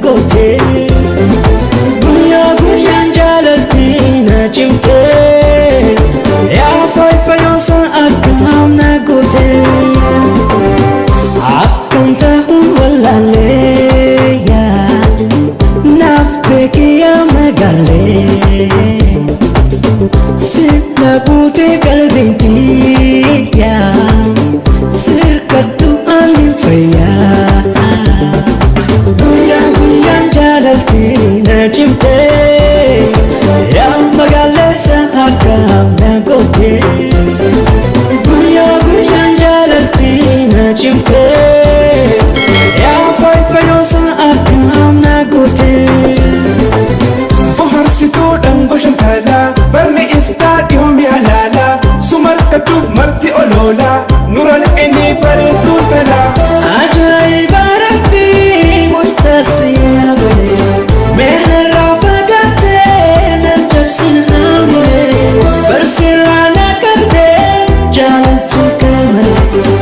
goote. Guyyaa guyyaan jaalalti na cimte. Yaa fayyoosa akkam na goote. Akkam ta'uun wallaalee yaa naaf beekiyaa magaalee. Sirna buutee qalbiitii yaa sirkadhu ani fayyaa. Guyyaa guyyaan jaalalti na cimte. Yaa magaaleessa akkam na goote. Guyyaa guyyaan jaalalti na cimte. Yaa fayyoosa akkam na goote. Bohaarsituu dhangoo shantalaa, barni iftaa dhihoomi halaalaa, sumarkatuuf marti oloolaa, nuran inni bareedduu talaa. Ajaa'iba Rabbii murteessi malee, meenarraa fagaatee nan cabsin haamilee, barsiirraa na qabdee jaalalchi kamalee,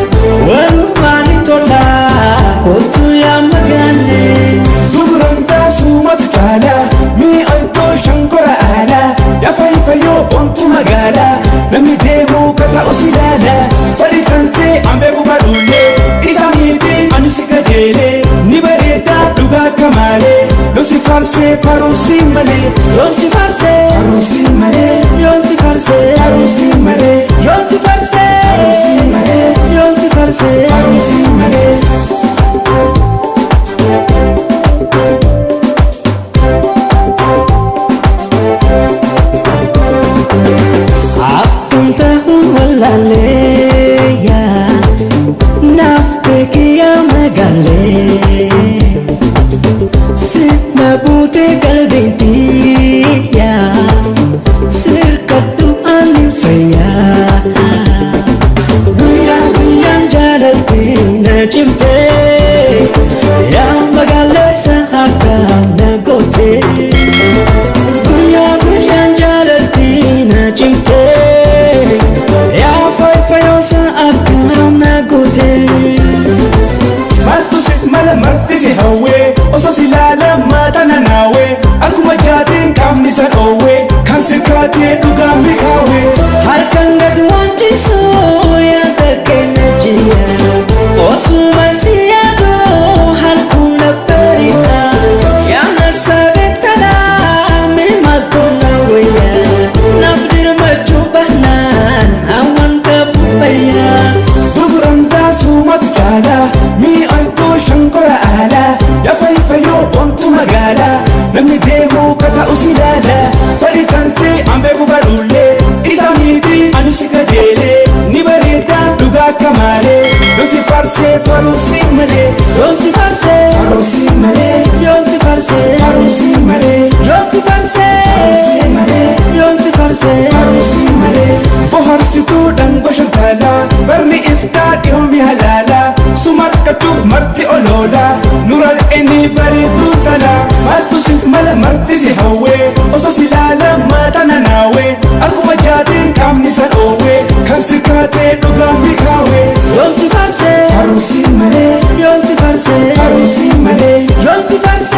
walumaan ni tolaa kootu yaa magaalee. Duburan taasumatu caalaa, mi'ooytoo shankora aalaa, yafayifayyoo ontu magaalaa, namni deemuu kata'u si ilaalaa, fadhi tantee ambee gubadhuullee, isa miiti anu si kajeelee, ni bareedaa dhugaa akka maalee, yosi faarsee faruusii malee, Yoon si farsee, faruusii malee, yoon si farsee, faruusii malee, yoon si farsee, faruusii malee, yoon si farsee. Faruusii malee. Akkam ta'uun wallaalee yaa naaf beekiyaa magaalee. Sirna buutee qalbiitii yaa sirkadhu ani fayyaa. Guyyaa guyyaan jaalalti na cimte. Yaa magaaleessa akkam na goote. Guyyaa guyyaan jaalalti na cimte. Yaa fayyoosa akkam na goote. Maaltu siif mala marti si hawwee, osoo si ilaala maata nanaawee, akkuma jaatiin qaamni isa dhoowwee, kan sirkaatee dhugaan bikaawee. Harkaan gad waanjisu yaada keenya jiya. Osuma si yaadu halkuun na bari'a. Yaana sabeetala mee maaltu na wayya. Naaf dirmachuu baannaan hawwan qabu fayyaa. Duburan taasumatu caalaa, mi'ooytoo shankora aalaa, yafayifayyoo ontu magaalaa, namni deemuu kata'u si ilaalaa, fadhi tantee ambee gubadhuullee, isa miiti anu si kajeelee, ni bareedaa dhugaa akka maalee, yosi faarsee faruusii malee, Yoon si farsee, faruusii malee, yoon si farsee, faruusii malee, yoon si farsee, faruusii malee, yoon si farsee. Faruusii malee. Bohaarsituu dhangoo shantalaa, barni iftaa dhihoomi halaalaa, sumarkatuuf marti oloolaa, nuran inni bareedduu talaa. Maaltu siif mala marti si hawwee, osoo si ilaala maata nanaawee, akkuma jaatiin qaamni isa dhoowwee, kan sirkaatee dhugaan bikaawee. Yoon si farsee, Faruusii malee, yoon si farsee, faruusii malee, yoon si farsee.